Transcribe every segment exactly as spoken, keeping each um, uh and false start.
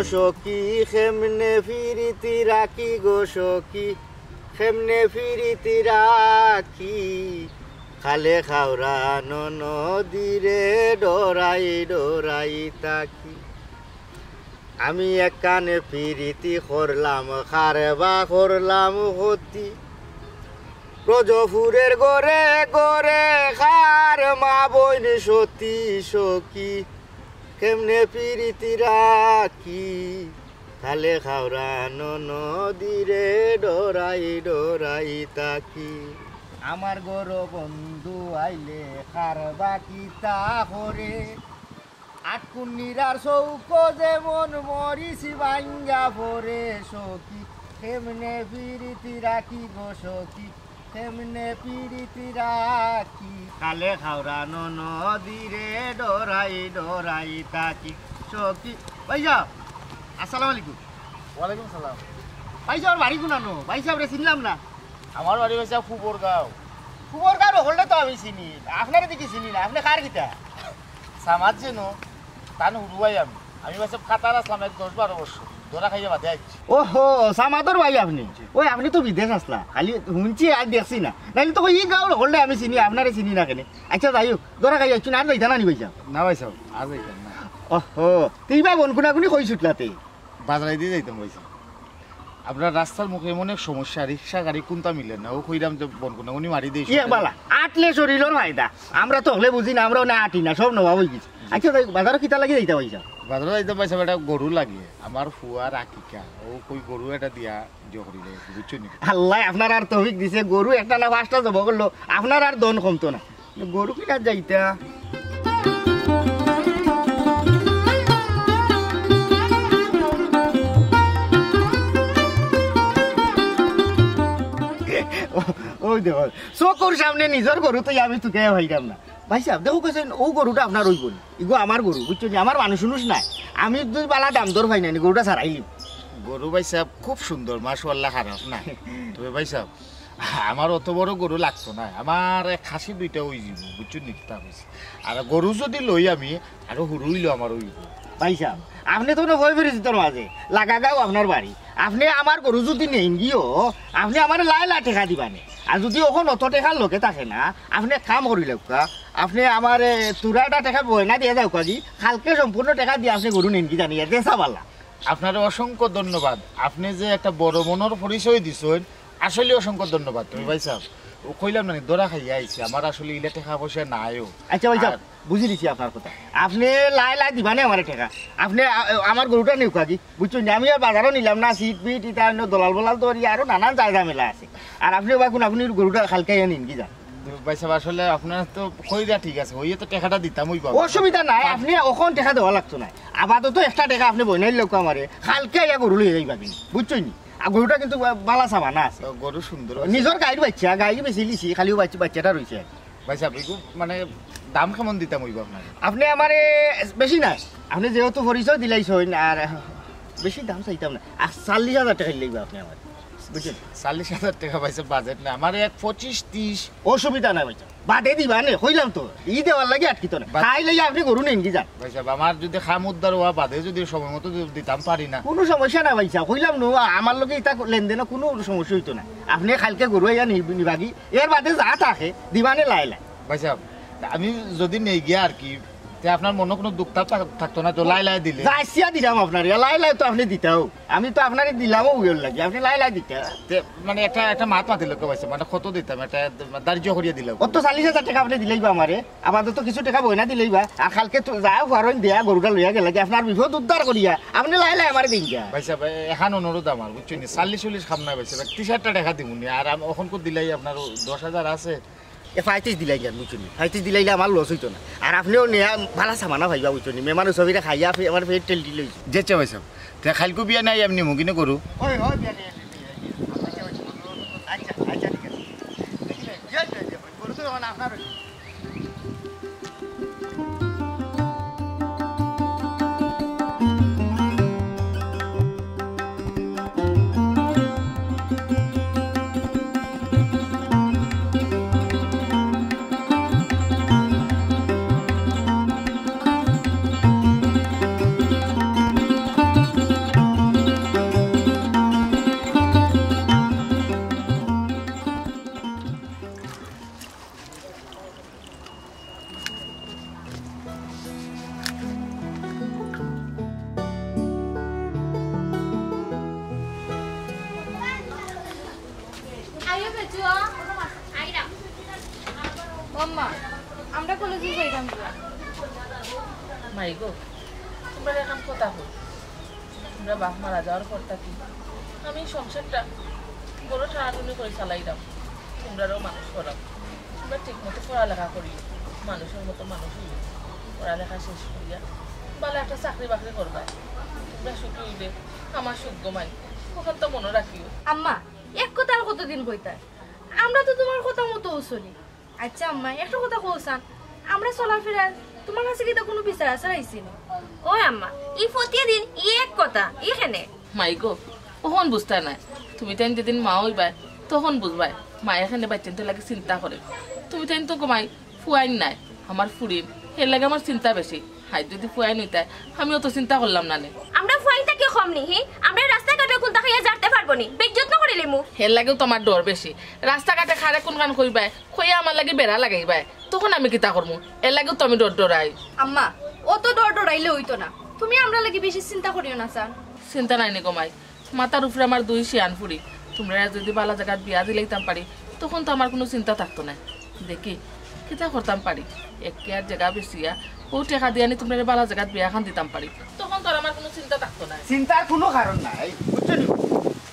সখী, কেমনে পিরিতি রাখি গো সখী, কেমনে পিরিতি রাখি, খালে খাওরানো নদীরে ডরাই ডরাই তাকি। আমি একখানে পিরিতি করলাম, কারে বা করলাম ক্ষতি। ব্রজপুরের ঘরে ঘরে কার মা বইন সতী সখী, কেমনে পিরিতি রাখি, খালে খাওরানো নদীরে ডরাই ডরাই তাকি। আমার ঘরো বন্ধু আইলে কার বা কিতা করে, আটকুনিরার চৌকো যেমন মরিচ ভাঙ্গা পড়ে সখী, কেমনে পিরিতি রাখি গো সখী, কেমনে পিরিতি রাখি, খালে খাওরানো নদীরে ডরাই ডরাই তাকি। সখী, ভাইসাব, আসসালামু আলাইকুম। ওয়ালাইকুম সালাম। ভাইসাবর বাড়ি কুনানো? ভাইসাবরে চিনলাম না। আমার বাড়ি ভাইসাব ফুবরগাঁও। ফুবরগাঁওর হকলরে তো আমি চিনি, আপনারে দেখি চিনি না। আপনে কার কিতা? সামাদ যেন, তান হুরু ভাই আমি। আমি ভাইসাব কাতার আছলাম এক দশ বারো বছর, ধরা খাইয়া বাদে আইছি। ওহো, সামাদর ভাই আপনে? জি। ওই আপনে তো বিদেশ আছলা, খালি হুনছি আর দেখছি না, নাইলে তো ই গাঁওর হকলরে আমি চিনি, আপনারে চিনি না কেনে? আচ্ছা যাই হউক, ধরা খাইয়া আইছইন, আর যাইতা না নি ভাইসাব? না ভাইসাব, আর যাইতাম না। ওহো, তে ইবায় বন কুনাকুনি কই ছুটলা তে? বাজারেদি যাইতাম ভাইসাব। আমরার রাস্তার মুখে এমন এক সমস্যা, রিক্সা গাড়ি কুনতা মিলে না, অউ কইরাম যে বন কুনাকুনি মারি দেই। ইয়ে বালা, আটলে শরীলর ফায়দা। আমরা তো হকলে বুঝি না, আমরা অনে আটি না, সব নবাব অইগেছি। আচ্ছা, যাই, বাজারো কিতা লাগি যাইতা ভাইসাব? বাজারো যাইতাম ভাইসাব, একটা গরু লাগে, আমার ফুয়ার আকিকা, অউ কই গরু একটা দিয়া ইয়ে করিলে, বুঝছো নি? আল্লায় আপনারার তৌফিক দিছে, গরু একটা না পাঁচটা জবো করলো, আপনারার ধন কমতো না। গরু কিনাত যাইতা। ও-, ওই দেখো, চকুর সামনে নিজর গরু তো আমি তুকাইয়া পাইরাম না। ভাইসাব, দেখো কইছইন, অউ গরুটা আপনার অইবো নি? ইগু আমার গরু, বুঝছো নি? আমার মানুষ উনুষ নাই। আমি যদি বালা দাম দর পাই না নি, গরুটা ছাড়াইলিমু। গরু ভাইসাব খুব সুন্দর, মাশাআল্লাহ, খারাপ না। তবে ভাইসাব, আমার অত বড় গরু লাগতো না, আমার এক খাসি দুইটা অইযিবো, বুঝছো নি কিতা কইছি? আর গরু যদি লই আমি, আরো হুরু অইলো আমার অইবো। ভাইসাব, আপনে তো অনো পরিচিতর মাঝে, লাগা গাঁও আপনার বাড়ি। আপনে আমার গরু যদি নেইন গিও, আপনে আমারে লায় লায় টেকা দিবা নে। আর যদি অখন অত টেকার লগে থাকে না, আপনে এক কাম করিলাউক্কা, আপনে আমারে থুড়া একটা টেকা বয়না দিয়া যাউক্কা গি, কালকে সম্পূর্ণ টেকা দিয়া আপনে গরু নেইন গি জানি, এতে সাবালা। আপনারে অসংখ্য ধন্যবাদ। আপনে যে একটা বড় মনর পরিচয় দিছইন, আসলে অসংখ্য ধন্যবাদ। তুমি ভাইসাব, অউ কইলাম না নি, ধরা খাইয়া আইছি, আমার আসলে ইলা টেকা পয়সা নাইও। আচ্ছা ভাইসাব, আর বুঝি দিছি আপনার কথা। আপনে লায় লায় দিবা নে আমারে টেকা। আপনে আ-, আমার গরুটা নেউক্কা গি, বুঝছো নি? আমি আর বাজারো নিলাম না, সিট পিট, ইতা অন্য দলাল বলাল তো আরো নানান যায় ঝামেলা আছে। আর আপনে বা কুনাকুনি গরুটা কালকে আইয়া নেইন গি যান। ভাইসাব, আসলে আপনার তো কইরা ঠিক আছে, অইয়া তো টেকাটা দিতাম অইবো। অসুবিধা নাই, আপনে অখন টেকা দেওয়া লাগতো না। আপাতত একটা টেকা আপনে বয়নাইলাউক্কা আমারে, কালকে আইয়া গরু লইয়া যাইবা কিন্তু, বুঝছো নি? আর গরুটা কিন্তু বা-, বালা সাবানা আছে। তো গরু সুন্দর আছে। নিজর গাইর বাইচ্চা, গাই বেচিলিছি, খালি অউ বাইচ্চা, বাইচ্চাটা রইছে। ভাইসাব, ইগু মানে দাম কেমন দিতাম অইবো আপনারে? আপনে আমারে বেশি না, আপনে যেহেতু পরিচয় দিলাইছইন, আর বেশি দাম চাইতাম না, আর চল্লিশ হাজার টেকা দিলাইবা আপনে আমারে, বুঝছইন? চল্লিশ হাজার টেকা ভাইসাব বাজেট না, আমারে এক পঁচিশ তিরিশ। অসুবিধা নাই ভাইসাব, বাদে দিবা নে, কইলাম তো, ই দেওয়ার লাগি আটকিতো না। বাদ- তাই লইয়া আপনে গরু নেইন গি যান। ভাইসাব, আমার যদি কাম উদ্ধার অওয়া বাদে যদি সময় মতো যদি দিতাম পারি না। কুনু সমস্যা না ভাইসাব, কইলাম নু, আমার লগে ইতা লেনদেনো কুনু সমস্যা অইতো না। আপনে কালকে গরু আইয়া নি-, নিবা গি, এর বাদে যা থাকে, দিবা নে লায় লায়। ভাইসাব, আমি যদি নেই গিয়া আর কি, তে আপনার মনো কুনু দুখ থাক-, থাকতো না তো, লায় লায় দিলে? যাইছিয়া দিলাম আপনারে, লায় লায় তো আপনে দিতাউ। আমি তো আপনারে দিলামউ অউর লাগি, আপনে লায় লায় দিতা। তে মানে একটা, একটা মাত মাতিলাউক্কা ভাইসাব, মানে কত দিতাম, একটা ধার্য করিয়া দিলাউক্কা। অত চল্লিশ হাজার টেকা আপনে দিলাইবা আমারে, আপাতত কিছু টেকা বয়না দিলাইবা, আর কালকে তো যা পারইন দিয়া গরুটা লইয়া গেলা গি, আপনার বিপদ উদ্ধার করিয়া, আপনে লায় লায় আমারে দেইন গিয়া। ভাইসাব, এখান অনুরোধ আমার, বুঝছইন নি? চল্লিশ চল্লিশ কাম নাই ভাইসাব, তিরিশ হাজার টেকা দিমু নি, আর আম-, অখনকু দিলাই আপনার দশ হাজার আছে, এ পঁয়ত্রিশ দিলাই যান, বুঝছইন নি? পঁয়ত্রিশ দিলাইলে আমার লস অইতো না। আর আপনেও নেয়া বালা সাবানা পাইবা, বুঝছইন নি? মেহমান সবিরে খাইয়া ফে-, আমার পেট টেলটি লইছে। জি আচ্ছা ভাইসাব, তে কাইলকু বিয়ানে আইয়া আমি নিমু গি নে গরু। ওই, ওই, বিয়ানে আইয়া নিমু। আচ্ছা, আচ্ছা, আচ্ছা, ঠিক আছে। দেখি ভাই, জি, জি, জি, গরু তো অখন আপনার অইলো। আম্মা, আমরা কলেজে যাইতাম গো। মাই গো, তোমরা এখন কথা কই। তোমরা বাপ মারা যাওয়ার পর থাকি আমি সংসারটা বড় টানাটুনি করে চালাইলাম, তোমরারও মানুষ করাম। তোমরা ঠিক মতো পড়ালেখা করিও, মানুষের মতো মানুষ হইও। পড়ালেখা শেষ করিয়া ভালো একটা চাকরি বাকরি করবায়। তোমরা সুখী হইলে আমার সুখ গো মাই, ওখান তো মনে রাখিও। আম্মা, এক কথা আর কতদিন কইতায়? আমরা তো তোমার কথা মতো চলি। আচ্ছা আম্মা, একটা কথা কওছান, আমরা চলাফেরার তোমার কাছে কিতা কোনো বিচার আচার আইছে নি? ও আম্মা, ই ফতিয়া দিন ই এক কথা, ই কেনে? মাই গো, অখন বুঝতায় নায়। তুমি তাইন যেদিন মা হইবায়, তখন বুঝবায়। মায়ে এখানে বাচ্চাইন্তর লাগি চিন্তা করে। তুমি তাইন তো গো মাই ফুয়াইন নায়, আমার ফুড়িন, এর লাগি আমার চিন্তা বেশি। হাই যদি ফুয়াইন হইতায়, আমি অত চিন্তা করলাম না নে। আমরা ফুয়াইন থাকি কম নি, হি? আমরা রাস্তাঘাটে কুন্তা খাইয়া জারতে পারবো নি, বেইজ্জত না করিলিমু। এর লাগিও তো আমার ডর বেশি। রাস্তাঘাটে খারে কুনখান কইবায়, কইয়া আমার লাগি বেড়া লাগাইবায়, তখন আমি কিতা করমু? এর লাগিও তো আমি ডর ডরাই। আম্মা, অত ডর ডরাইলে হইতো না, তুমি আমরার লাগি বেশি চিন্তা করিও না স্যার। চিন্তা নাই নি গো মাই, মাথার উপরে আমার দুই শিয়ান ফুড়ি, তোমরারে যদি বালা জাগাত বিয়া দিলাইতাম পারি, তখন তো আমার কোনো চিন্তা থাকতো নায়। দেখি, কিতা করতাম পারি, এক কেয়ার জাগা বেচিয়া, অউ টেকা দিয়া নি তোমরারে বালা জাগাত বিয়া খান দিতাম পারি, তখন তো আর আমার কোনো চিন্তা থাকতো নায়। চিন্তার কোনো কারণ নাই, বুঝছো নি?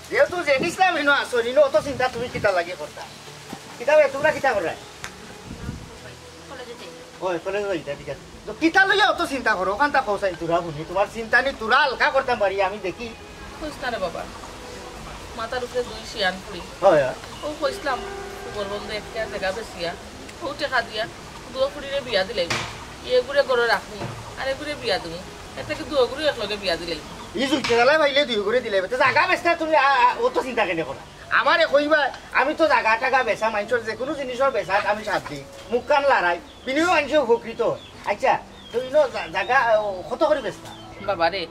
যেহেতু জেড ইসলাম ইনো আছো, ইনো অত চিন্তা তুমি কিতা লাগি করতা? কিতা বে, তোমরা কিতা কররায়? কলেজে যাই। ওই, কলেজে যাইতা, ঠিক আছে। তো কিতা লইয়া অত চিন্তা করো? ওখান তা কও চাই তোরা হুনি, তোমার চিন্তা নি তোরা হালকা করতাম পারি, আমি দেখি। কইস না রে বাবা, মাথার উপরে দুই শিয়ান ফুড়ি। হয়, হয়। ও কইসলাম, তোর বন্ধু একটা জাগা বেচিয়া, ও টেকা দিয়া, দুও ফুড়িরে বিয়া দিলাইমু। এগুরে ঘরো রাখমু, আর এগুরে বিয়া দিমু। এর থাকি দুও গুরে একলগে বিয়া দিলাইমু। ই জুইতে জ্বালায় পাইলে দুই গুরে দিলাইবে। তো জাগা বেচতা তুমি আ-, আ-, অত চিন্তা কেনে করো? আমারে কইবা, আমি তো জাগা টাগা বেচা, মানষর যে কোনো জিনিসর বেচাত আমি সাথ দেই। মুখখান লড়াই, বিনিময়ে মানষে উপকৃত হয়। আচ্ছা, তো ইনো জা-, জাগা, ও, কত করি বেচতা? বাবা রে,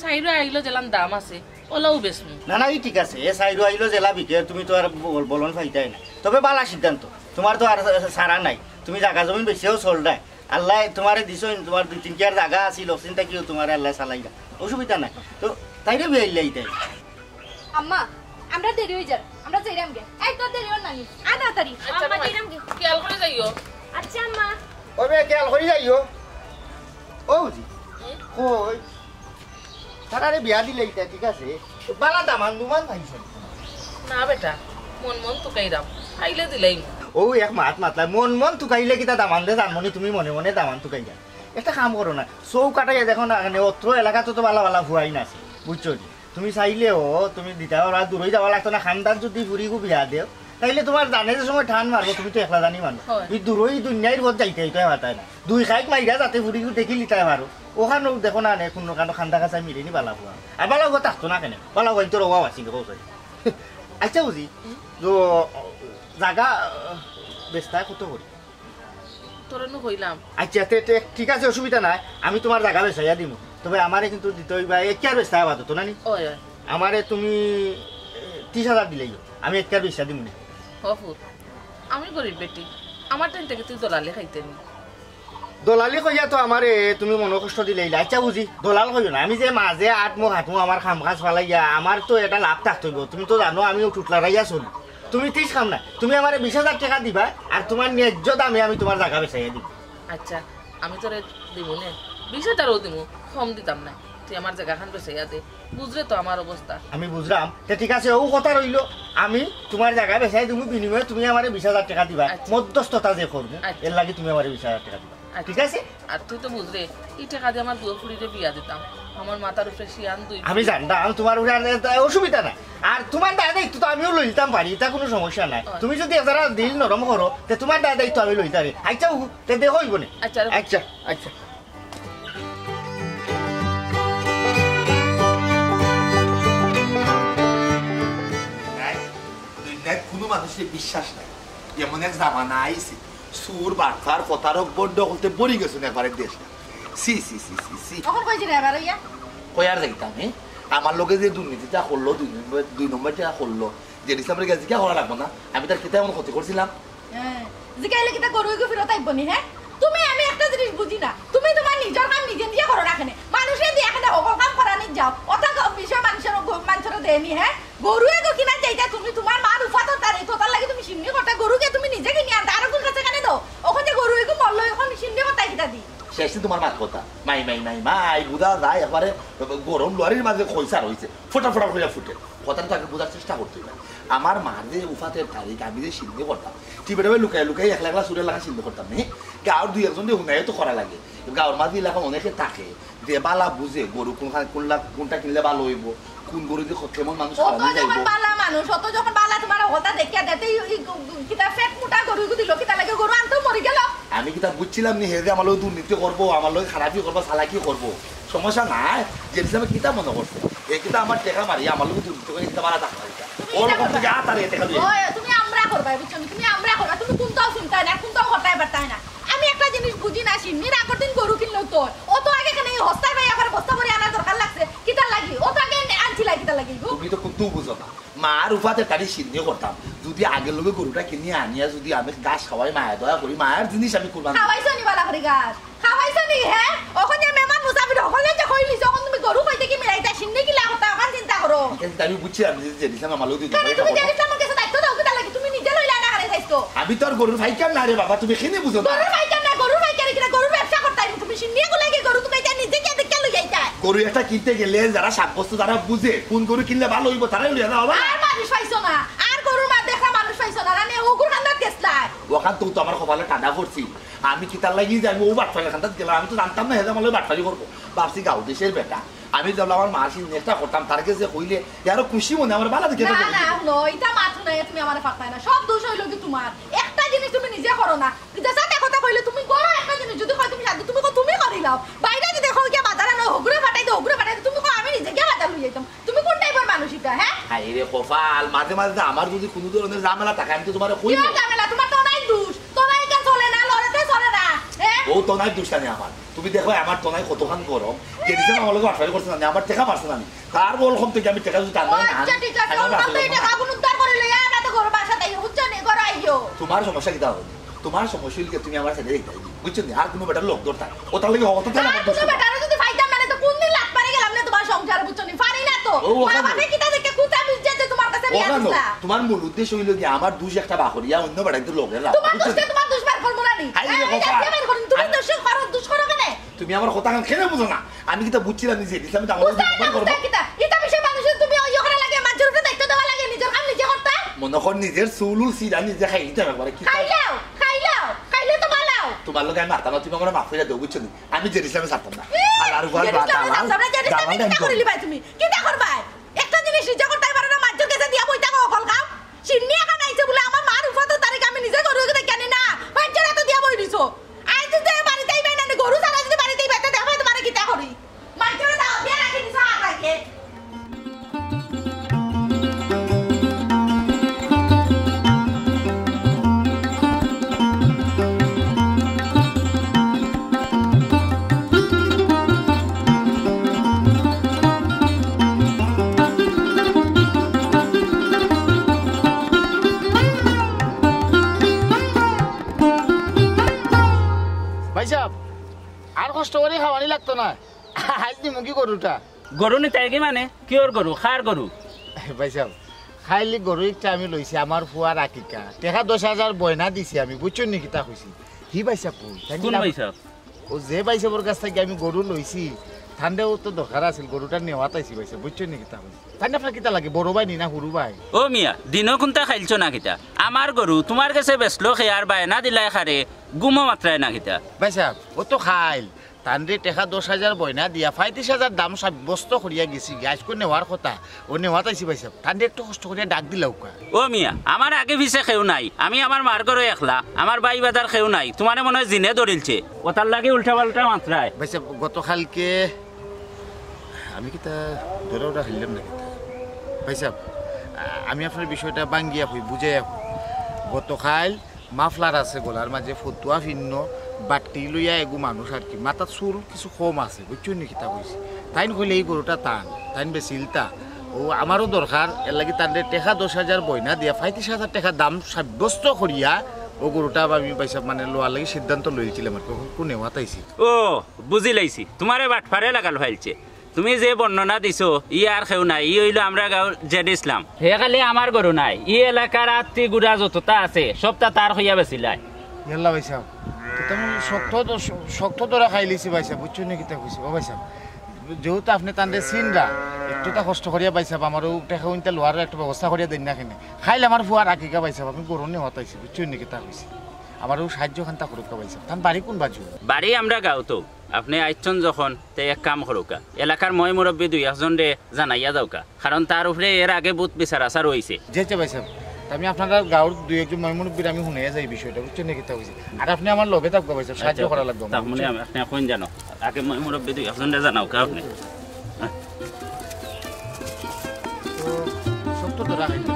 চাইরো আইলো যেলান দাম আছে, ওলাও বেচমু। না, না, ই ঠিক আছে, এ চাইরো আইলো যেলা বিকে, তুমি তো আর বল-, বলন পাইতায় না। তবে বালা সিদ্ধান্ত, তোমার তো আর সারা নাই, তুমি জাগা জমিন বেচিয়াও চলরায়। আল্লায় তোমারে দিছইন, তোমার দুই তিন কিয়ার জাগা আছিল, অচিন্তা কিও তোমারে আল্লায় চালাইরা, অসুবিধা নাই। তো তাইরে বিয়াইলে ইতাই। আম্মা, আমরা দেরি হই যার, আমরা যাইরাম গে। এই তোর দেরি হন নানি, আয় তাড়াতাড়ি। আচ্ছা, আম্মা, ভাই, যাইরাম গে। খেয়াল করে যাইও। আচ্ছা আম্মা। ওবে খেয়াল করে যাইও। ও জি। হুম? কই? তারারে বিয়া দিলে ইতা ঠিক আছে। বালা দামান দুমান পাইছো। না বেটা, মন মন তুকাইরাম। আইলে দিলাইমু। ও এক মাত মাতলা, মন মন তুকাইলে কিতা দামান দে জানমনি তুমি মনে মনে দামান তুকাইরা। একটা কাম করো না, চউ কাটাইয়া দেখো না, মানে অত্র এলাকাত তো বালা বালা ফুয়াইন আছে, বুঝছো নি? তুমি চাইলেও তুমি দিতা পারো, আর দূরই যাওয়া লাগতো না। খান্দাত যদি ফুড়িগু বিয়া দেও, তাইলে তোমার জানে যে সময় টান মারবো, তুমি তো একলা জানি মানুষ। হয়। এই দূরই দুনিয়ার পথ যাইতে হইতে পারতায় না। দুই খাইক মাইরা যাতে ফুড়িগু দেখি লিতায় পারো, ওখানেও দেখো না, নে কোনো কানো খান্দা কাছা মিলেনি বালা ফুয়া। আর বালা ফুয়া থাকতো না কেনে? বালা ফুয়া তো রওয়া আছি, কও চাই। আচ্ছা বুঝি, তো জাগা, আহ, বেচতায় কত করি? তোরে নু কইলাম। আচ্ছা, তে, তে, ঠিক আছে, অসুবিধা নাই, আমি তোমার জাগা বেচাইয়া দিমু। তবে আমারে কিন্তু দিতে হইবা, এক কিয়ার বেচতায় আপাতত, না নি? ওই, ওই। আমারে তুমি, এ, ত্রিশ হাজার দিলেই, আমি এক কিয়ার বেচা দিমু নে। ও ফুত, আমি গরিব বেটি, আমার টাইম থাকি তুই দলালি খাইতে নি। দলালি কইয়া তো আমারে তুমি মনো কষ্ট দিলেই। আচ্ছা বুঝি, দলাল কইও না, আমি যে মাঝে আট মুখ হাত মুখ আমার কাম কাজ ফালাইয়া, আমার তো এটা লাভ থাকতে হইব। তুমি তো জানো আমিও টুটলারাইয়া চলি। তুমি তিস খাম না, তুমি আমারে বিশ হাজার টেকা দিবা, আর তোমার ন্যায্য দামে আমি তোমার জাগা বেচাইয়া দিব। আচ্ছা, আমি তোরে দিমু নে, বিশ হাজারও দিমু, কম দিতাম না। তুই আমার জাগাখান বেচাইয়া দে, বুঝরে তো আমার অবস্থা। আমি বুঝলাম, তে ঠিক আছে, ও কথা রইল, আমি তোমার জাগা বেচাই দিমু, বিনিময়ে তুমি আমারে বিশ হাজার টেকা দিবা, আচ্ছা। মধ্যস্থতা যে করবো, আচ্ছা। এর লাগি তুমি আমারে বিশ হাজার টেকা দিবা। আচ্ছা। ঠিক আছে? আর তুই তো বুঝরে, এই টেকা দিয়া আমার দুয়ো ফুড়িরে বিয়া দিতাম। আমার মাথার উপরে শিয়ান দুই। আমি জানতাম তোমার উপরে আর এত অসুবিধা নাই। আর তোমার দায় দায়িত্ব তো আমিও লইতাম পারি, এটা কোনো সমস্যা নাই। আচ্ছা। তুমি যদি এছাড়া দিল নরম করো, তে তোমার দায় দায়িত্ব আমি লইতাম পারি। আচ্ছা, উ, তে দেখো হইব নে। আচ্ছা, রাখো। আচ্ছা, আচ্ছা। নাই, দুনিয়ার কোনো মানুষের বিশ্বাস নাই। এমন এক জামানা আইছে, চুর, বাটপার, প্রতারক, ভণ্ড হকলতে ভরি গেছইন একবারে দেশটা। ছি, ছি, ছি, ছি, ছি। তখন কই যাইরে এবার ইয়া? কই আর যাইতাম, হে? আমার লগে যে দুর্নীতিটা করলো, দুই নম্বর, দুই নম্বরটা করলো, যে ডিসেম্বরে গেছে, জিজ্ঞাসা করা লাগবো না? আমি তার কিতা এমন ক্ষতি করছিলাম? হ্যাঁ, জিগাইলে কিতা গরু এগু ফিরত আইব নি, হ্যাঁ? তুমি, আমি একটা জিনিস বুঝি না, তুমি তোমার নিজর কাম নিজে নিজে করো না কেনে? মানুষে দিয়া কেনে হকল কাম করানি যাও, অতা গ-, বিষয় মানুষর গ-, মানুষর দেয়নি, হ্যাঁ? গরু এগু কিনা যাইতা তুমি তোমার মার উফাত তারে, তো তার লাগি তুমি সিন্নি করতা, গরু গিয়া তুমি নিজে কিনি আনতা, আরো কোন কাছে কেনে দাও? অখন এসে তোমার মাত কথা, মাই মাই মাই মাই, বুঝা যায় একবারে গরম লরির মাঝে খইসা রইছে, ফটাফটা করিয়া ফুটে। কথাটা তো আগে বুঝার চেষ্টা করতে হবে। আমার মার যে উফাতের তারিখ, আমি যে সিন্নি করতাম, টিপে টিপে লুকাই লুকাই একলা একলা চুরের লাগা সিন্নি করতাম নি। গাঁওর দুই একজন দিয়ে হুনাইও তো করা লাগে। গাঁওর মাঝে এলাকা অনেকে থাকে, যে বালা বুঝে গরু কোনখান কোনলা কোনটা কিনলে ভালো হইব, কোন গরু দিয়ে কেমন মানুষ ও তো খাওয়ানো যখন যাইব। বালা মানুষ, ও তো যখন বালা তোমার হতা দেখিয়া দেতে, এই, এই গু- গু- কিতা ফেট মোটা গরু এগু দিল, কিতা লাগে গরু আনতেও মরি গেল। আমি কিতা বুঝছিলাম নি, হে যে আমার লগে দুর্নীতি করবো, আমার লগে খারাপি করবো, চালাকি করবো, সমস্যা নাই। যে হিসাবে কিতা মনে করছে, এ কিতা আমার টেকা মারি, আমার লগে দুর্নীতি করে কিতা বালা টাকা মারি। তুমি ওর ইটা রকম করবা। থেকে আ, তার এ টেকা দিয়ে। ওই, তুমি আমরা করবা, বুঝছো নি? তুমি আমরা করবা, তুমি কোনটাও চিন্তা না, কোনটাও হতায় পারতায় না। আমি একটা জিনিস বুঝি না, সিন্নির আগর দিন গরু কিনলো তো, ও তো আগে এখানে এই হস্তায় ভাই আবার বস্তা ভরে আনার দরকার লাগছে, কিতার লাগি? ও তো আগে আনছিল, কিতার লাগি গো? তুমি তো কুন্তাউ বুঝো না। মার উফাতে তারি সিন্নি করতাম। যদি আগের লগে গরুটা কিনিয়া আনিয়া যদি আমি ঘাস খাওয়াই, মায়া দয়া করি, মায়ার জিনিস আমি কুরবান দিই। খাওয়াইছো নি বালা করি ঘাস? খাওয়াইছো নি, হে? অখন যে মেহমান মুসাফির হকলে যে কইলি, যখন তুমি গরু কইতে কি মিলাইতা, সিন্নি কিলা করতা, অখন চিন্তা করো। ঠিক আছে, আমি বুঝছিলাম যে, যে দিছিলাম আমার লগে দুই কেন দিন তুমি পরে যে দিছিলাম আমার কাছে দায়িত্ব দাও, কিতার লাগি? তুমি নিজে লইলা না, কারে চাইছো? আমি তো আর গরুর ফাইকার না রে বাবা, তুমি কেনে বুঝো না? গরুর ফাইকার না, গরুর ফাইকার কিনা, গরুর ব্যবসা করতাই তুমি। সিন্নি এগুলা কি গরু তুমি এটা নিজে কে দেখে লই যাইতাই? গরু একটা কিনতে গেলে যারা সাব্যস্ত, যারা বুঝে, কোন গরু কিনলে ভালো হইব, তারাই লইয়া যাও বাবা। আর মানুষ পাইছো না, আর গরুর মা দেখা মানুষ পাইছো না, রানে ওগুর কান্দাত গেছলাই। ওখান তো, তো আমার কপালে টানা পড়ছি। আমি কিতার লাগি যে আমি ও বাটপাইলে কান্দাত গেলাম, আমি তো জানতাম না হেদা আমার লগে বাটপারি করবো। ভাবছি গাঁও দেশের বেটা, আমি যেবলা আমার মার সিন্নি একটা করতাম, তার গেছে কইলে এ আরো খুশি মনে আমার বালা দেখে না, না, হুনো, ইটা মাথু নাই, তুমি আমারে ফাঁকতায় না। সব দোষ হইল কি তোমার? একটা জিনিস তুমি নিজে করো না। বিদেশে দেখো তা কইলে তুমি করো একটা জিনিস, যদি কয় তুমি শান্তি, তুমি কও তুমি করি লাও। বাইরে যদি দেখো গিয়া বাজারে না, হগুরে ফাটাই দে, হগুরে ফাটাই দে, তুমি কও আমি নিজে গিয়া বাজার লই যাইতাম। তুমি কোন টাইপের মানুষ ইটা, হ্যাঁ? হায় রে কপাল, মাঝে মাঝে যে আমার যদি কোনো ধরনের ঝামেলা থাকে, আমি তো তোমারে কই কিয় না। ঝামেলা? তোমার তো নাই দোষ, তো নাই কে চলে না, লড়াতে চলে না, হ্যাঁ? ও তো নাই দোষ জানি আমার। তুমি দেখো আমার তো নাই কতখান গরম, যে দিছে না আমার লগে বাটপারি করছে না, আমার টেকা মারছে না। তার বল কম থেকে আমি টেকা যদি টানবো না, আচ্ছা, ঠিক আছে, আমি ওখান আসলে থেকে না। টেকা গুলো উদ্ধার করে লইয়া আমরা তো ঘর বাসা তাই, বুঝছো নি? ঘর আইও। তোমার সমস্যা কিতা হবে? তোমার সমস্যা হইলে তুমি আমার ছেলে দেখতে দিবি, বুঝছো নি? আর কোনো বেটার লোক দরকার, ও তাহলে কি হতো তাহলে আর আমার কোনো দোষ? বেটারও যদি ফাইতাম না, তো কোন দিন লাত মারি গেলাম না তোমার সংসারে, বুঝছো নি? পারি না তো। ও, ওখানে। বাবাকে কিতা দেখে কুতা মিলছে যে তোমার কাছে বিয়া ওখানে। দিছা? তোমার মূল উদ্দেশ্য হইলো কি আমার দুষ একটা বাহরিয়া অন্য বেটাইতে লোকের লাভ, তোমার বুঝছো দুষে নি? তোমার দুষ বার করবো না নি? হাই রে হ্যাঁ, আমি বাবা। দেখতে বার করুন, তুমি আমি দোষে করো, দুষ করো কেনে? তুমি আমার কথা কান কেনে বুঝো না? আমি কিতা বুঝছিলাম নিজে, ইসলামে তো আমার বুঝতে বুঝতে না, পারবো। বুঝতে কিতা? ইতা বিষয়ে মানুষের তুমি ওই ওখানে লাগে, মাঝে উপরে দায়িত্ব দেওয়া লাগে, নিজের কাম নিজে করতে। মনে কর নিজের চুল উল সিরা নিজে খাই দিতে পারবো, কি খাইলাও, খাইলাও, খাইলে তো বালাও। তোমার লগে আমি মারতাম না, তুমি আমার মাফ করে দেও, বুঝছো নি? আমি জেরুজালেমে ছাড়তাম না। ই, আল্লাহর উপর জেরুজালেমে দালাল, ছাড়তাম না, জেরুজালেমে দালাল কিতা একদম। করিলি ভাই তুমি? কিতা করবায়? একটা জিনিস নিজে করতে পারো না, মাঝের কাছে দিয়া বই থাকো, অকল খাও। সিন্নি এখন আইছে বলে আমার মার উফাত তারিখ আমি নিজে গরু দেখে আনি না, মাঝের তো দিয়া বই দিছো। আই তো যে বাড়িতে আইবে না, গরু ছাড়া যদি বাড়িতে আইবে, তে দেখো তোমারে কিতা করি। মাঝের দাও, দিয়া রাখি দিছো হাত রাখে। ভাই সাহেব, আর কষ্ট করি খাওয়ানি লাগতো না। আইজ দিমু কি গরুটা? গরু নিতে কি মানে? কিওর গরু? কার গরু? ভাই সাহেব, খাইলি গরু একটা আমি লইছি, আমার ফুয়ার আকিকা। টেকা দশ হাজার বয়না দিছি আমি, বুঝছো নি কিতা কইছি? হি ভাই সাহেব কই? তাই কোন না ভাই সাহেব? ও যে ভাই সাহেবর কাছ থাকি আমি গরু লইছি, তানরেও তো দরকার আছিল, গরুটা নেওয়াত আইছি ভাই সাহেব, বুঝছো নি কিতা কইছি? তাই না আপনার কিতা লাগে, বড় ভাই নি না হুরু ভাই? ও মিয়া, দিনও কুন্তা খাইলছো না কিতা? আমার গরু তোমার গেছে বেচলো কে আর বায়না দিলায় কারে, গুমো মাতরায় না কিতা? ভাই সাহেব, ও তো খাইল, তানরে টেকা দশ হাজার বয়না দিয়া পঁয়ত্রিশ হাজার দাম সাব্যস্ত করিয়া গেছি, আইজকু নেওয়ার কথা, ও নেওয়াত আইছি ভাই সাহেব, তানরে একটু কষ্ট করিয়া ডাক দিলাউক্কা। ও মিয়া, আমার আগে পিছে কেউ নাই, আমি আমার মার ঘরো একলা, আমার ভাই বাদার কেউ নাই, তোমারে মনে হয় জিনে ধরিলছে, ওটার লাগি উল্টা পাল্টা মাতরায়। ভাই সাহেব, গতকালকে আমি কিতা ধরা ওটা খাইলাম না কিতা? ভাই সাহেব, আ-, আমি আপনার বিষয়টা ভাঙ্গিয়া কই, বুঝাইয়া কই। গতকাল মাফলার আছে গলার মাঝে, ফতুয়া ফিন্ন, বাট্টি লইয়া এগু মানুষ আর কি, মাথাত চুল কিছু কম আছে, বুঝছো নি কিতা কইছি? তাইন কইলে এই গরুটা তান, তাইন বেচিলতা। ও আমারও দরকার, এর লাগি তানরে টেকা দশ হাজার বয়না দিয়া পঁয়ত্রিশ হাজার টেকা দাম সাব্যস্ত করিয়া ও গরুটা আমি ভাই সাহেব মানে লওয়ার লাগি সিদ্ধান্ত লইছিলাম আর কি, অখন নেওয়াত আইছি। ও, বুঝিলাইছি, তোমারে বাটপারে লাগাল ফাইলছে। তুমি যে বর্ণনা দিছো, ই আর কেউ নাই, ই অইলো আমরা গাঁওর জেড ইসলাম। হে খালি আমার গরু নায়, ই এলাকার আত্তি গুড়া যততা আছে, সবতা তার কইয়া বেচিলায়। ইয়াল্লা ভাই সাহেব, তো তেমন শক্ত তো, শক্ত ধরা খাইলিছি ভাইসাব, বুঝছইন নি কিতা কইছি? ও ভাইসাব, যেহেতু আপনে তানরে চিনরা, একটুতা কষ্ট করিয়া ভাইসাব, আমারও টেকা উনতা লওয়ার একটা ব্যবস্থা করিয়া দেইন না কেনে। খাইল আমার ফুয়ার আকিকা ভাইসাব, আপনে গরুর নি হতাইছি, বুঝছইন নি কিতা কইছি? আমারও সাহায্য খান্তা করুক্কা ভাইসাব। তান বাড়ি কোন বাজু? বাড়ি আমরা গাঁওত। আপনে আইছইন যখন, তে এক কাম করুক্কা, এলাকার ময় মুরব্বি দুই একজনরে জানাইয়া যাউক্কা, কারণ তার উপরে এর আগে বহুত বিচার আচার অইছে। জি, জি ভাইসাব, তে আমি আপনারার গাঁওর দুই একজন ময় মুরব্বিরে আমি হুনাইয়া যাই বিষয়টা, বুঝছইন নি কিতা কইছি? আর আপনে আমার লগে থাকবা ভাইসাব, সাহায্য আচ্ছা, করা লাগবো আমার, তার মানে বুঝছইন? আমি, আপনে এখন জানো, আগে ময় মুরব্বি দুই একজনরে জানাউক্কা আপনে। তো, শক্ত ধরা খাইলিছি।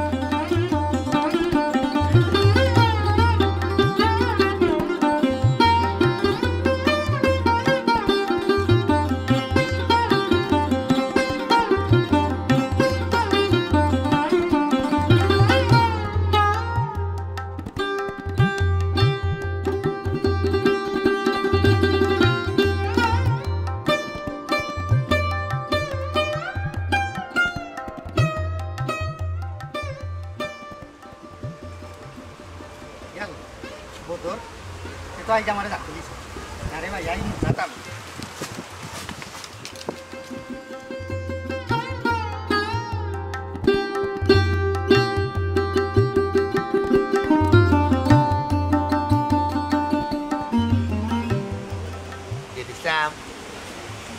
ইয়াল, বদর, এ তো আইজ আমারে ডাকতে দিছে। আরে ভাই, আই মুখা তাল। এ দিছলাম,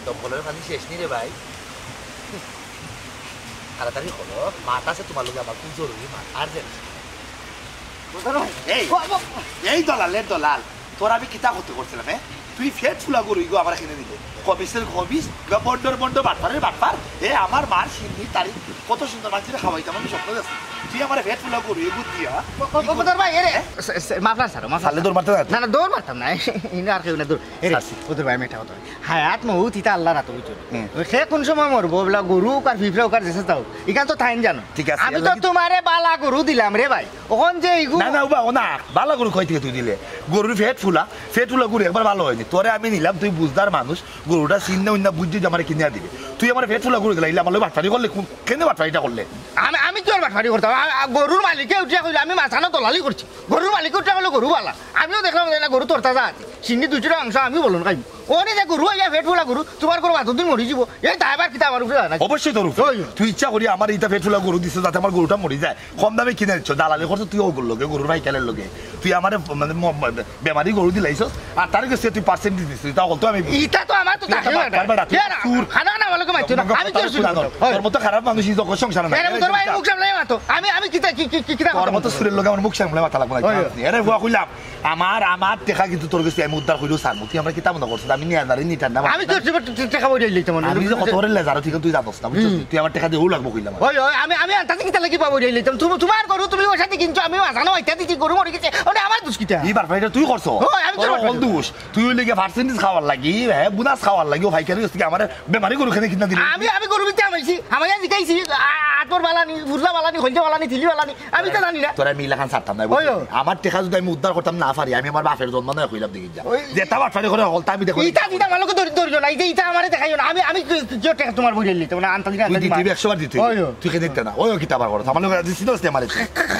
দমকলের পানি শেষ নি রে ভাই। তাড়াতাড়ি করো, মাত আছে তোমার লগে আমার খুব জরুরি মাত, আর্জেন্ট। এই, এই দলালের দলাল, তোর আমি কিতা করতে করছিলাম, হ্যাঁ? তুই ফেট ফুলা গরু ইগু আমার কিনে দিলে। কবিসের কবিস, ইগু বন্ডর বন্ড, বাটপারের বাটপার। এ আমার মার সিন্নি তারিখ কত সুন্দর মানষরে খাওয়াইতাম আমি স্বপ্ন দেখছি। তুই আমার ফেট ফুলা গরু ইগু দিয়া। ও, ও, ও, বদর ভাই, এরে। হ্যাঁ? সে, সে, মাফ না, স্যার, মাফ না। তাহলে দৌড় মারতে যাস? না, না, দৌড় মারতাম না। ইনো আর কেউ না, দৌড়। এরে, ছাড়ছি। বদর ভাই, আমি একটা কথা কই। হায়াত মউত ইতা আল্লাহর আতো, বুঝছো? হুম। সে কোন সময় মরবো, বলা গরু হোক আর ফিফড়া হোক আর যেসে যাও, ইখান তো তাইন জানো। ঠিক আছে, আমি তো তোমারে বালা গরু দিলাম রে ভাই, অখন যে ইগু না, না, উবা, ও না, বালা গরু কই থেকে তুই দিলে? গরুর ফেট ফুলা, ফেট ফুলা গরু একবার ভালো হয়নি। তোরে আমি নিলাম, তুই বুঝদার মানুষ, গরুটা চিন্না উন্না বুঝছি যে আমারে কিনিয়া দিবে। তুই আমার ফেট ফুলা গরু দিলা, ইলা আমার লগে বাটপারি করলে, কোন, কেনে বাটপারিটা করলে? আমি, আমি কি আর বাটপারি করতাম? আ-, আ, গরুর মালিকে উঠিয়া কইলো, "আমি মাঝখানো দলালি করছি।" গরুর মালিকে উঠিয়া কইলো, "গরু বালা।" আমিও দেখলাম যে না, গরু তরতাজা আছে। সিন্নি দুই চাইরটা মাংস আমিও বলুন খাইমু। অনে যে গরু আইয়া ফেট ফুলা গরু, তোমার গরু বাদর দিন মরি যিবো। এই দায়ভার কিতা আমার উপরে না? অবশ্যই তোর উপরে। ওই। তুই ইচ্ছা করি আমার ইটা ফেট ফুলা গরু দিছস যাতে আমার গরুটা মরি যায়। কম দামে কিনে দিছস, দালালি করছস তুই ওগুর লগে, গরুর ভাইকালের লগে। তুই আমারে মানে ম-, ম-, বেমারি গরু দিলাইছস, আর তার কাছে তুই পার্সেন্টেজ দিছস, ইটা অকল তো আমি বুঝি। ইটা তো আমার তো তুই একটা থাকে না। বাটপার বেটা, তুই একটা চুর। খানা খানা আমার লগে মারছো না। আমি কি তোর করছি? মতো খারাপ মানুষ এই জগৎ সংসারে নাই। আরে, তোর ভাই মুখ সামলাই মাতো। আমি, আমি কিতা, কি, কি, কি, কিতা তোর কথা মতো বলছো? চুরের লগে আমার মুখ সামলাই মাথা লাগবো না। ওই, ওই। আরে, ফুয়া কইলাম, আমার, আমার টেকা কিন্তু তোর কাছে আমি উদ্ধার করিও ছাড়মু। তুই আমারে কিতা মনে করছস? আমি নিয়ে যারে নিতাম না। আমি তোর জীবন টেকা বইরাই লইতাম না। আমি যে কত বড় লেজারো, ঠিক তুই জানোস না, বুঝছস? হুম। তুই আমার টেকা দিয়া লাগবো কইলাম। ওই, ওই, আমি, আমি আনতাছি কিতা লাগি পাবো বইরাই লইতাম। তুমি, তোমার গরু তুমি ওর সাথে কিনছো, আমি মাঝখানো আইতা দিছি, গরু মরি গেছে। ওটা আমার দুষ কিতা? এই বাটপারিটা তুই করছস। ওই, আমি তোর তোর বাটপারি। অকল দুষ। তুই অইলে গিয়া পার্সেন্টেজ খাওয়ার লাগি, হ্যাঁ, বোনাস খাওয়ার লাগি, ও ভাইকারি গেছে কি আমারে বেমারি গরু কেনে কিনা দিলি? আমি, আমি গরু বিকতে হামাইছি, হামাইয়া জিকাইছি, আ-, আতর বালানি, বুরলা বালানি, খলজা বালানি, থিলি বালানি, আমি তো জানি না। তোরা মিলা খান ছাড়তাম না, ওই, বুঝলি? ওই। আমার টেকা যদি আমি উদ্ধার করতাম না পারি, আমি আমার বাপের জন্ম নয় কইলাম দেখি যা। ওই। যেটা বাটপারি করে হকলতা আমি দেখো। ইটা দিতা আমার লগে ধরি, ধরিও না, এই যে ইটা আমারে দেখাইও না, আমি, আমি কি, কি, কি টেকা তোমার বইরাই লইতাম না, আনতাম না, তুই আনতাম দিতে না। একশো বার দিতে। ওই, ওই। তুই কেনে দিতে না? ওই, ওই কিতা বার করো? আমার লগে দিছি তো আমার।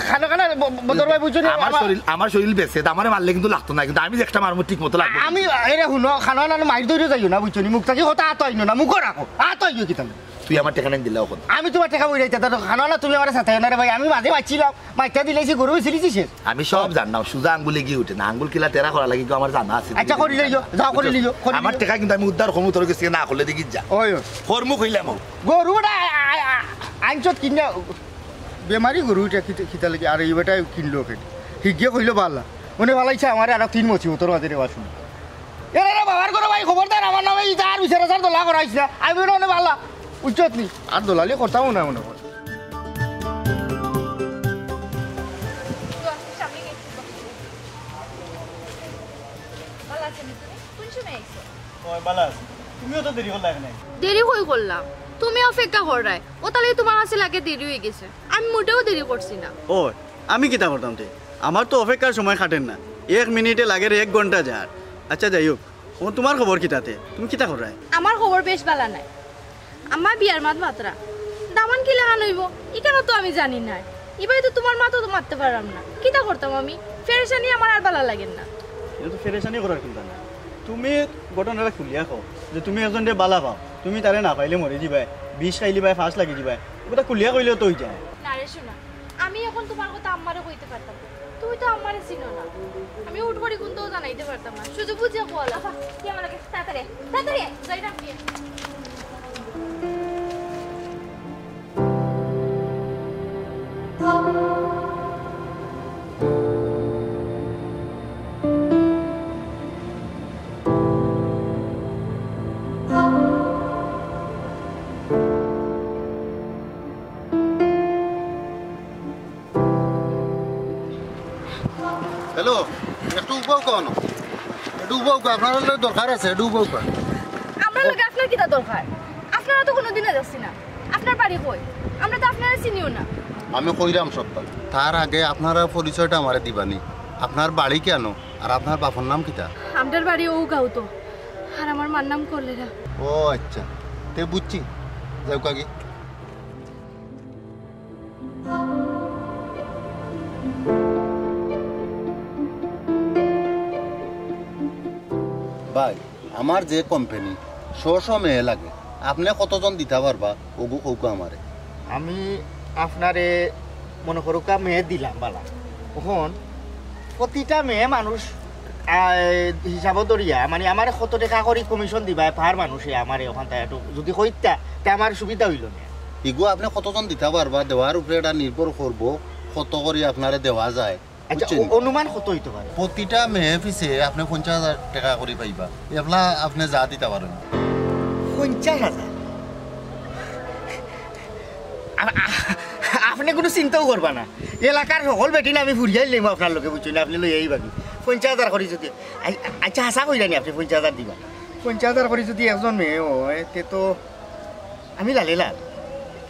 খানো খানো ব-, ব-, বদর ভাই বুঝছো নি? আমার আমার শরীর, আমার শরীর বেঁচে, তা আমারে মারলে কিন্তু লাগতো না, কিন্তু আমি যে একটা মারমু ঠিক মতো লাগবো। আমি, এরে হুনো, খানো খানো মাইর ধরে যাইও না, বুঝছো নি? মুখ থাকি কথা আতো আইনো না, মুখো রাখো, আতো আইও কিতা না? তুই আমার টেকা নাই দিলে অখন। আমি তোমার টেকা বইরাইতা, তো খানো না, তুমি আমারে সাতাইও না রে ভাই, আমি মাঝে মারছিলাম, মাইরটা দিলাইছি, গরু ছিলিছি শেষ। আমি সব জানলাম, সুজা আঙ্গুলে গিয়ে উঠে না, আঙ্গুল কিলা টেরা করা লাগে, আমার জানা আছে। আচ্ছা, করি লইও, যাও, করি লইও, করি আমার লইও। টেকা কিন্তু আমি উদ্ধার করমু, তোর কাছে না করলে দেখি যা। ওই, ওই। করমু কইলাম। গরু বেটা, আ-, আ-, আ-, আনছত কিনা, বেমারি গরু ইটা কিতা, কিতা লাগি, আর এই বেটায় কিনলো কেনে? হিগিয়ে কইলো বালা। মানে বালা ইচ্ছা আমারে আরো তিন মুসিবতর মাঝে রে বাসু। এরে রে বাবার গরু ভাই, খবরদার আমার নামে ইটা আর বিচার আচার দলা করাইস না। আমি বলে মানে বালা, উচ্চত নি। আর দলালি করতামও না মনে হয়। ভালা আছো নি তুমি? কোন সময় আইছো? ওই, ভালা আছি। তুমিও তো দেরি করলা এখানে। দেরি কই করলাম? তুমি অপেক্ষা কররায়। ও তাহলে তোমার কাছে লাগে দেরি হয়ে গেছে। আমি মোটেও দেরি করছি না। ও, আমি কিতা করতাম তে? আমার তো অপেক্ষার সময় কাটের না। এক মিনিটে লাগের এক ঘন্টা যার। আচ্ছা, যাই হোক, ও তোমার খবর কিতাতে? তুমি কিতা কররায়? আমার খবর বেশ ভালা নাই। আম্মা বিয়ার মাত মাতরা। দামান কি লাগান হইব? ইখানো তো আমি জানি না। ইবাই তো তোমার মাত তো মাততে পারলাম না। কিতা করতাম আমি? পেরেশানি আমার আর ভালা লাগের না। ইটা তো পেরেশানি করার কিতা না। তুমি ঘটনাটা খুলিয়া কও যে তুমি একজনরে বালা পাও, তুমি তারে না পাইলে মরি যিবায়, বিষ খাইলিবায়, ফাঁস লাগি যিবায়, অটা খুলিয়া কইলেও তো অই যায়। না রে সোনা, আমি অখন তুমার কথা আম্মারে কইতে পারতাম না। তুমি তো আম্মারে চিনো না। আমি হুট করি কুন্তাও জানাইতে পারতাম না। সুযোগ বুঝিয়া কওয়া লাগবো। আফা, তুই আমার লগে তাড়াতাড়ি, তাড়াতাড়ি। যাইরাম কি? হ্যালো, একটু উবাও কও না। একটু উবাও কও, আপনার লগে দরকার আছে, একটু উবাও কও। আমরার লগে আপনার কিতা দরকার? আপনারে তো কুনুদিনও দেখছি না। আপনার বাড়ি কই? আমরা তো আপনারে চিনিও না। আমি কইরাম সবতা। তার আগে আপনারার পরিচয়টা আমারে দিবানি। আপনার বাড়ি কুনো? আর আপনার বাপর নাম কিতা? আমরার বাড়ি অউ গাঁওত। আর আমার মার নাম কলেরা। ও আচ্ছা, তে বুঝছি। যাউক্কা গি। ভাই, আমার যে কোম্পানি, শ শ মেয়ে লাগে, আপনে কতজন দিতা পারবা, অগু কউক্কা আমারে। আমি আপনারে মনো করউক্কা মেয়ে দিলাম বালা। অখন প্রতিটা মেয়ে মানুষ, আহ, হিসাবো ধরিয়া, মানে, আমারে কত টেকা করি কমিশন দিবায় পার মানুষে আমারে অখান থাকি একটু যুদি কইতা, তে আমার সুবিধা অইলো না। ইগু আপনে কতজন দিতা পারবা, দেওয়ার উপরে ইটা নির্ভর করবো কত করি আপনারে দেওয়া যায়। আচ্ছা, বুঝছেন? অ-, অনুমান কত অইতো পারে? প্রতিটা মেয়ে পিছে আপনে পঞ্চাশ হাজার টেকা করি পাইবা, এবলা আপনে যা দিতা পারইন। পঞ্চাশ হাজার? আ-, আ-, আপনে কুনু চিন্তাও করবা না, এলাকার হকল বেটিন আমি ফুরিয়াইলাইমু আপনার লগে, বুঝছইন? আপনে লইয়া আইবা গি। পঞ্চাশ হাজার করি যুদি, আই-, আচ্ছা, হাছা কইরানি আপনে পঞ্চাশ হাজার দিবা? পঞ্চাশ হাজার করি যুদি একজন মেয়ে অয়, তে তো আমি লালে লাল।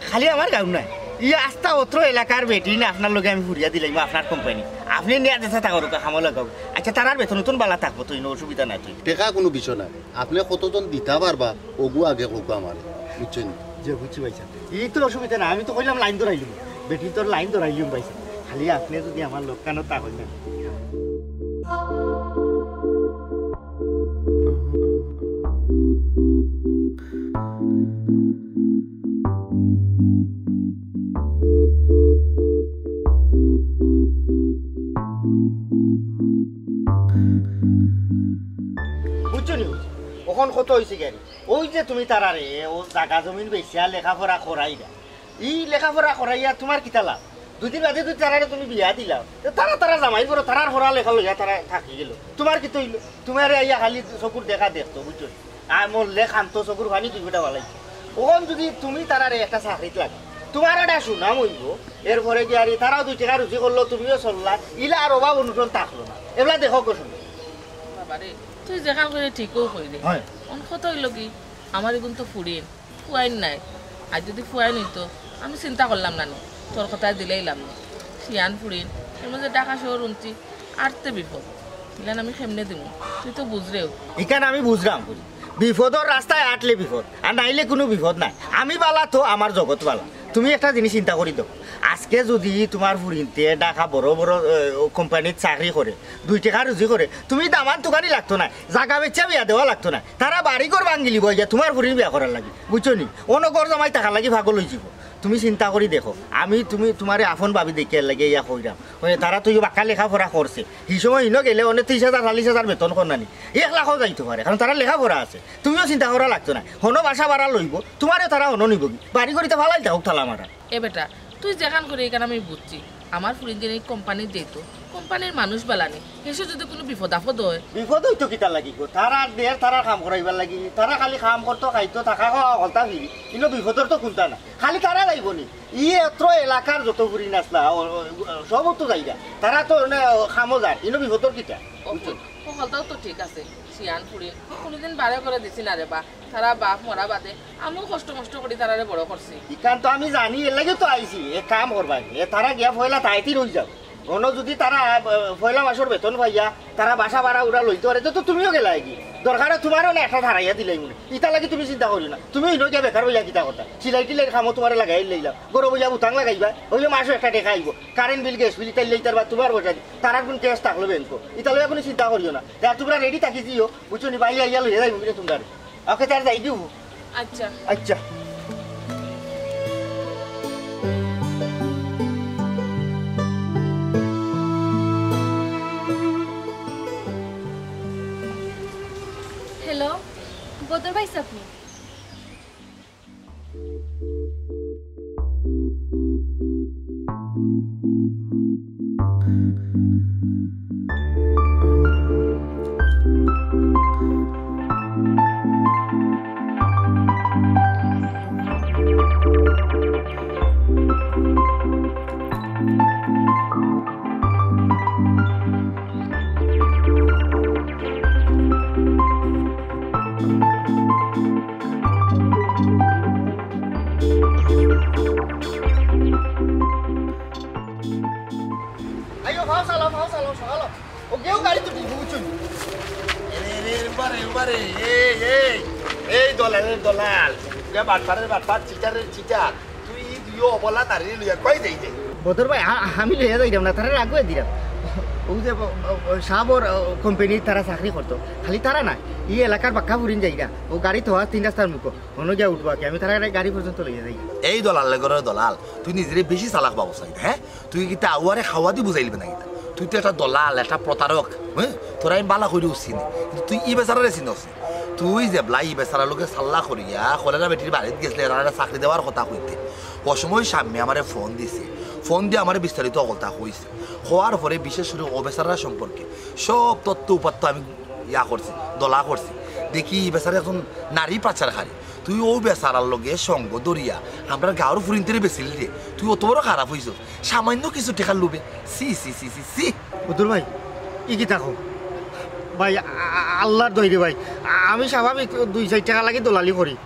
খালি আমার গাঁওর নায়, ই আস্তা অত্র এলাকার বেটিন আপনার লগে আমি ফুরিয়া দিলাইমু, আপনার কোম্পানি। আপনে নিয়া যেতা তা করউক্কা, কামো লাগাউক্কা। আচ্ছা, তারার বেতন উতন বালা থাকবো তো, ইনো অসুবিধা নাই তো। টেকা কুনু বিষয় নায়, আপনে কতজন দিতা পারবা, অগু আগে কউক্কা আমারে, বুঝছইন? জি, বুঝছি ভাইসাব। ই তো অসুবিধা না, আমি তো কইলাম লাইন ধরাইলিমু। বেটিন্তর লাইন ধরাইলিমু ভাইসাব। খালি আপনে যুদি আমার লগে কানো তা কইন না। বুঝছো নি? অখন কত অইছে গি? অউ যে তুমি তারারে, অউ জাগা জমিন বেচিয়া লেখাপড়া করাইরা। ই লেখাপড়া করাইয়া তুমার কিতা লাভ? দুইদিন বাদে যুদি তারারে তুমি বিয়া দিলাও, তে তারা, তারা জামাইর ঘরো, তারার পড়া লেখা লইয়া তারা থাকি গেলো। তুমার কিতা অইলো? তুমারে আইয়া খালি চকুর দেখা দেখতো, বুঝছো? আর মরলে কানতো, চকুর পানি দুই ফুটা ফালাইতো। অখন যুদি তুমি তারারে একটা চাকরিত লাগাও, তুমার একটা সুনাম অইবো, এরপরে গিয়া আর তারাও দুই টেকা রুজি করলো, তুমিও চললা, ইলা আর অভাব অনটন থাকলো না। এবলা দেখো গো শুনো। বাবারে, তুই যেখান কইরে ঠিকউ কইরে। অয়। অখন কত অইলো গি? আমার ইগুন তো ফুড়িন, ফুয়াইন নাই। আইজ যুদি ফুয়াইন অইতো, আমি চিন্তা করলাম না নি, তোর কথায় দিলাইলাম নি। শিয়ান ফুড়িন, এর মাঝে ঢাকা শহর উনতি, আটতে বিপদ। ইলান আমি কেমনে দিমু? তুই তো বুঝরেউ। ইখান আমি বুঝরাম, বিপদর রাস্তায় আটলে বিপদ, আর নাইলে কুনু বিপদ নাই। আমি বালা তো আমার জগৎ বালা। তুমি একটা জিনিস চিন্তা করি দেখো, আজকে যুদি তুমার ফুড়িন্তে ঢাকা বড় বড়, এ, কোম্পানিত চাকরি করে, দুই টেকা রুজি করে, তুমি দামান তুকানি লাগতো নায়, জাগা বেচিয়া বিয়া দেওয়া লাগতো নায়। তারা বাড়ি ঘর ভাঙ্গিলিবো গিয়া তুমার ফুড়ির বিয়া করার লাগি, বুঝছো নি? অনো ঘর জামাই থাকার লাগি পাগল অইযিবো। তুমি চিন্তা করি দেখো, আমি তুমি, তুমারে আপন ভাবি দেখিয়ার লাগি ইয়া কইরাম। অনে তারা তো ইয়ো বাক্কা লেখাপড়া করছে, হি সময় ইনো গেলে অনে ত্রিশ হাজার, চাল্লিশ হাজার বেতন কর না নি, এক লাখও যাইতো পারে, কারণ তারার লেখাপড়া আছে। তুমিও চিন্তা করা লাগতো নায়, হনো বাসা ভাড়া লইবো, তুমারেও তারা হনো নিবোগি, বাড়ি ঘর ইতা ফালাই দেউক তালা মারা। এ বেটা, তুই যেখান করি ইখান আমি বুঝছি। আমার ফুড়িন যেন ই কোম্পানিত যাইতো, কোম্পানির মানুষ বালা নি, হেষে যুদি কুনু বিপদ আপদ অয়। বিপদ অইতো কিতার লাগি গো? তারার দের, তারার কাম করাইবার লাগি। তারা খালি কাম করতো, খাইতো, থাকা খাওয়া হকলতা free। ইনো বিপদর তো কুন্তা না। খালি তারা যাইবো নি? ই অত্র এলাকার যত ফুড়িন আছলা, ও, ও, সবউ তো যাইরা। তারা তো অনে কামো যার। ইনো বিপদর কিতা? ও, বুঝছো? হকলতাউ তো ঠিক আছে। শিয়ান ফুড়িন, কুনুদিন বারে করে দিছি না রে বা। তারা বাপ মরা বাদে আমিউ কষ্ট মষ্ট করি তারারে বড় করছি। ইখান তো আমি জানি, এরলাগিউ তো আইছি। এক কাম করবায়, এ তারা গিয়া পয়লা তাইতির অইযাউক। অনো যুদি তারা আহ, পয়লা মাসর বেতন পাইয়া তারা বাসা ভাড়া উড়া লইতো পারে, তে তো তুমিও গেলায় গি। দরকারে তুমারেও না একটা ধারাইয়া দিলাইমু নে। ইতার লাগি তুমি চিন্তা করিও না, তুমি ইনো গিয়া বেকার বইয়া কিতা কথা, সিলাই টিলাইর কামো তুমারে লাগাইলাইলাম, ঘরো বইয়া বুতাম লাগাইবায়, অইলে মাসো একটা টেকা আইবো, কারেন্ট বিল, গ্যাস বিল ইতা লইতার বা তুমার বইটা দি, তারার কুনু কেস থাকলো ব্যাংকো, ইতার লইয়া কুনু চিন্তা করিও না। তে তুমরা রেডি থাকি দিও, বুঝছো নি, ভাই আইয়া লইয়া যাইবো কিনা তুমরারে। ওকে, তে যাই দিও। আচ্ছা। আচ্ছা। হ্যালো, বদর ভাই আপনি? আইও, ভাও চালাও, ভাও চালাও, চালাও। ও গেও গাড়ি তো ঠিক বুঝছুন। এরে, এরে, এরে, বারে, বারে, এই, এই, এই দলালের দলাল। তুই বাটপারের বাটপার, চিটারের চিটার। তুই ই দুইও অবলা নারী লইয়া কই যাই রে? বদর ভাই, আ-, আমি লইয়া যাইরাম না, তারা রাগুয়ে দিরাম। ও যে ব-, ব-, ব-, সাবর, ও, কোম্পানির তারা চাকরি করতো। খালি তারা না, ই এলাকার বাক্কা ফুরিন যাইরা। ও গাড়ি তো তিন রাস্তার মুখো। অনো গিয়া উঠবা কি? আমি তারা গাড়ি পর্যন্ত লইয়া যাই। এই দলাল, ঘরের দলাল। তুই নিজেরে বেশি চালাক ভাবো চাই, হ্যাঁ? তুই কিতা আউয়ারে খাওয়া দি বুঝাইলি না কিতা? তুই তো একটা দলাল, একটা প্রতারক, হ্যাঁ? তোরা আমি বালা করি উঠছি না। কিন্তু তুই ই বেচারারে চিনস না। তুই যেবলা ই বেচারার লগে সাল্লা করিয়া কলেরা বেটির বাড়িত গেছলে, এরারে চাকরি দেওয়ার কথা কইতে। অসময় সামনে আমারে ফোন দিছে। ফোন দিয়া আমারে বিস্তারিত কথা কইছে। কওয়ার পরে বিশেষ করি ও বেচারার সম্পর্কে সব তথ্য উপাত্ত আমি ইয়া করছি, দলা করছি। দেখি ই বেচারা একজন নারী পাচারকারী। তুই ও বেচারার লগে সঙ্গ ধরিয়া আমরার গাঁওর ফুরিন্তরে বেচিলি রে। তুই অত বড় খারাপ অইছস, সামান্য কিছু টেকার লোভে। ছি, ছি, ছি, ছি, ছি। বদর ভাই, ই কিতা কও? ভাই, আ-, আ-, আল্লার দোয়াই রে ভাই, আ-, আমি স্বাভাবিক দুই চাইর টেকা লাগি দলালি করি।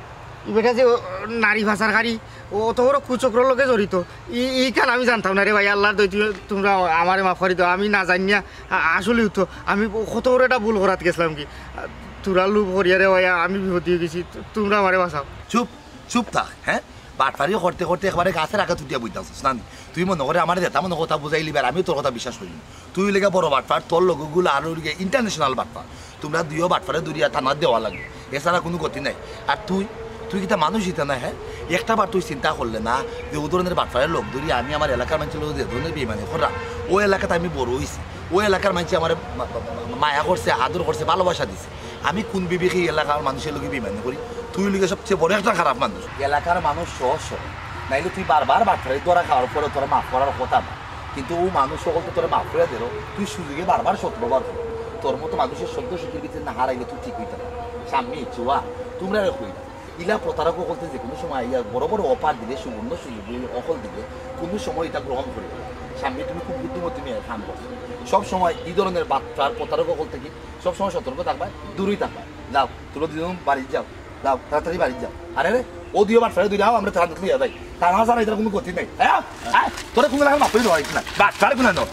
ই বেটা যে ও, নারী পাচারকারী, ও অত বড় কুচক্রর লগে জড়িত, ই, ইখান আমি জানতাম না রে ভাই। আল্লার দোয়াই, তুমি, তুমরা আমারে মাফ করি দেও, আমি না জানিয়া, আ-, আসলেউ তো আমি কত বড় একটা ভুল করাত গেছলাম কি। আ, তোরা লোভ করিয়া রে ভাই, আমি বিপদ অই গেছি, তু-, তুমরা আমারে বাঁচাও। চুপ, চুপ থাক, হ্যাঁ? বাটপারি করতে করতে একবারে গাছের আগাত উঠিয়া বইতাছস না নি? তুই মনো করে আমারে যেতা মনো কথা বুঝাইলিবে, আর আমিও তোর কথা বিশ্বাস করিমু। তুই অইলে গিয়া বড় বাটপার, তোর লগগুলা আর অইলে গিয়া international বাটপার। তুমরা দুইও বাটপারে ধরিয়া থানাত দেওয়া লাগবো, এছাড়া কুনু গতি নাই। আর তুই, তুই কিতা মানুষ ইতা না, হ্যাঁ? একটা বার তুই চিন্তা করলে না যে অউ ধরনের বাটপারে লগ ধরি আমি আমার এলাকার মানষর লগে যে ধরনের বেইমানি কররাম, অউ এলাকাত আমি বড় অইছি, অউ এলাকার মানষে আমারে মা-, মা-, মা-, মায়া করছে, আদর করছে, ভালোবাসা দিছে। আমি কুন বিবেকে ই এলাকার মানষর লগে বেইমানি করি? তুই অইলে গিয়া সবচেয়ে বড় একটা খারাপ মানুষ। এলাকার মানুষ সহ সহ, নাইলে তুই বারবার বাটপারি ধরা খাওয়ার পরে তোরে মাফ করার কথা না। কিন্তু অউ মানুষ অকলতে তোরে মাফ করিয়া দের, তুই সুযোগে বারবার সদ্ব্যবহার কর। তোর মতো মানুষর শব্দ শিখির ভিতরে না হারাইলে তুই ঠিক অইতে না। সামনে ইচ্ছুয়া, তুমরারে কই না। ইলা প্রতারক অকলতে যে কুনু সময় আইয়া বড় বড় offer দিলে, সুবর্ণ সুযোগ অকল দিলে, কুনু সময় ইতা গ্রহণ করিও না। সামনে তুমি খুব বুদ্ধিমতী মেয়ে কাম করছো। সব সময় ই ধরনের বাটপার প্রতারক অকল থাকি সব সময় সতর্ক থাকবায়, দূরই থাকবায়। যাও, তুমরা দুইজন বাড়িত যাও। যাও, তাড়াতাড়ি বাড়িত যাও। আরে রে, অউ দুইও বাটপারে ধরিয়া আও, আমরা থানাত লইয়া যাই। থানা ছাড়া ইতার কুনু গতি নাই। হ্যাঁ? হ্যাঁ? তোরে কুনু লাগার মাপই দেওয়া অইছে না। বাটপার কুনু আনো।